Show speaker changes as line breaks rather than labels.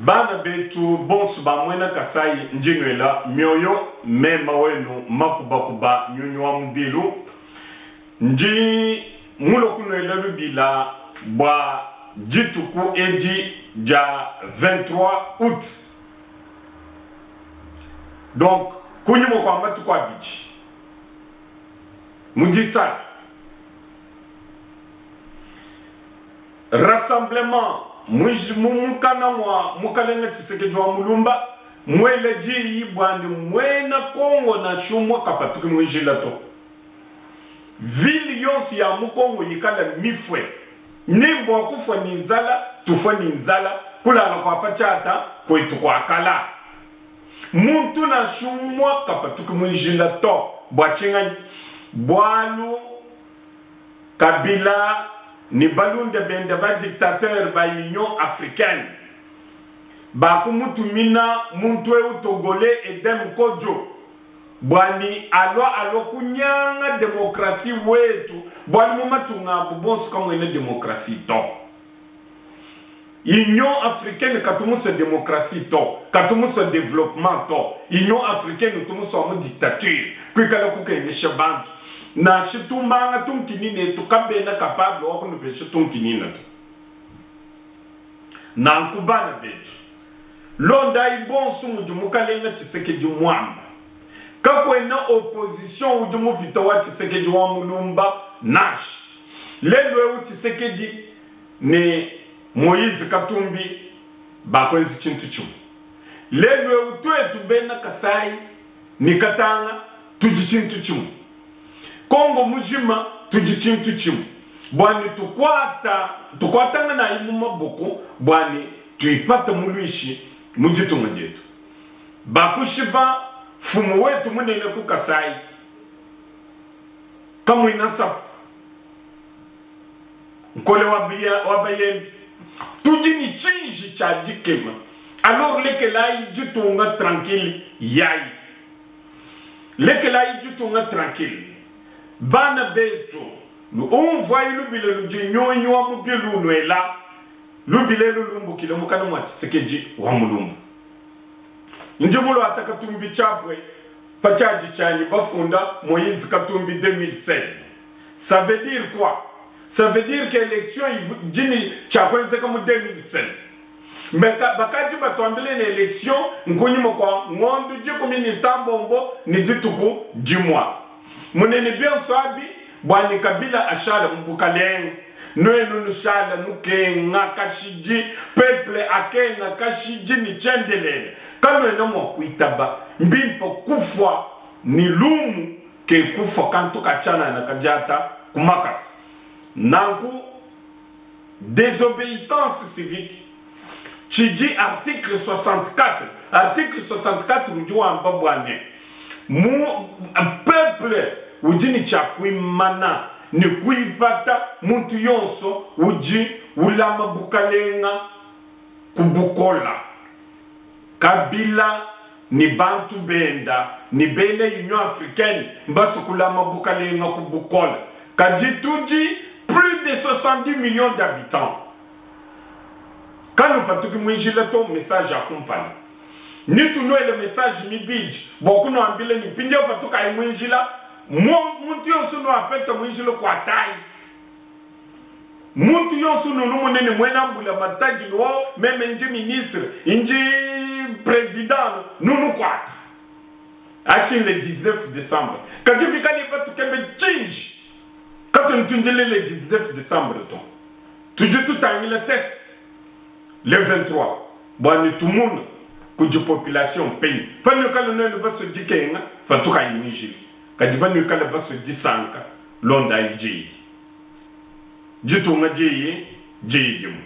Bana betu bonsu ba muena Kasai ndi nuela mioyo mema wenu Makubakuba nyunyi wa mubilu ndi mulua kunuela lubila bua dituku edi dia 23 aout donc kunyima kua matuku abidi mu disatu. Rassemblement mu mukana mua mukalenga Tshisekedi wa Mulumba muela diyi bua ne muena Congo nansha umua kapatuki mu njila to. Ville yonso ya mu Congo yikala mifue ni mbua kufua ni nzala tufua ni nzala kulala kua pa tshiata kuetu kua kala. Muntu nansha umua kapatuki mu njila to. Bua tshinganyi? Bualu Kabila ne balunda bende ba dictateurs ba Union Africaine bakumutumina muntu eu Togolais Edem Kodjo bua ni alua alua kunyanga democratie wetu bualu mu matunga abu bonso kamuena democratie to. Union africaine katu musue democratie to, katu musue developpement to. Union africaine utu musue amu dictature, kuikala kukengesha bantu. Nansha tumanga tunkinina etu kabena capable wa kunupesha tunkinina to. Nanku bana betu, londayi bonsu mudi mukalenga Tshisekedi muamba. Kakuena opposition udi mupita wa Tshisekedi wa Mulumba nansha. Lelu eu Tshisekedi ne Moïse Katumbi bakuenza tshintu tshimue. Lelu eu tuetu bena Kasai ne Katanga tudi tshintu tshimue. Congo mujima tudi tshintu tshimue bua ne tukuata tukuatanganayi mu maboko bua ne tuipata muluishi mu ditunga dietu. Bakushipa mfumu wetu munene ku Kasai Kamuina Nsapu. Nkole wa wa bayembi tudi ni tshinji tshia dikema alors lekelayi ditunga tranquille yayi lekelayi ditunga tranquille bana betu unvuayi lubila ludi nyunyi wa mubilu unuela lubila elu lumbukile mukana mua tshisekedi wa mulumbu ndi muluata katumbi tshiabue pa tshiadi tshianyi bafunda Moise Katumbi 2016. Ça veut dire quoi? Ça veut dire que election idi ne tshia kuenzeka mu 2016. Mais bakadi batuambile ne election nkunyima kua ngondu dikumi ne isambombo ne dituku dimua. Munene bionso abi bua ne Kabila ashala mu bukalenga, nuenu nushala nukenga kashidi, peuple akenga kashidi ne tshiendelele. Kanuena mua kuitaba. Mbimpe kufua ne lumu Ke kufua kantu ka tshianana kadiata ku makasa. Nanku, desobeissance civique, tshidi article 64, article 64 udi wamba bua ne, mu peuple udi ne tshia kuimana ne kuipata muntu yonso udi ulama bukalenga ku bukola. Kabila ne bantu benda ne bena Union Africaine mbasue kulama bukalenga ku bukole. Kadi tudi plus de 70 millions d'habitants. Kanupatuki mu njila to, message ya kumpala. Ni tunuele message mibidi bua kunuambila ne mpindieu patukayi mu njila, muntu yonso unuapeta mu njila kuatayi. Muntu yonso ununu munene muena mbulamatadi ne oh meme ndi ministre, ndi president nunukuata. Atshi le 19 decembre. Kadi bikale batukebe tshinji katuena tuindila le 19 decembre to. Tudi tutangila test le 23 bua ne tumuna kudi population penyi. Panuikala nuenu basue dikenga patukayi mu njila. Kadi panuikala basue disanka londayi diyi. Ditunga diyi, diyi dimue.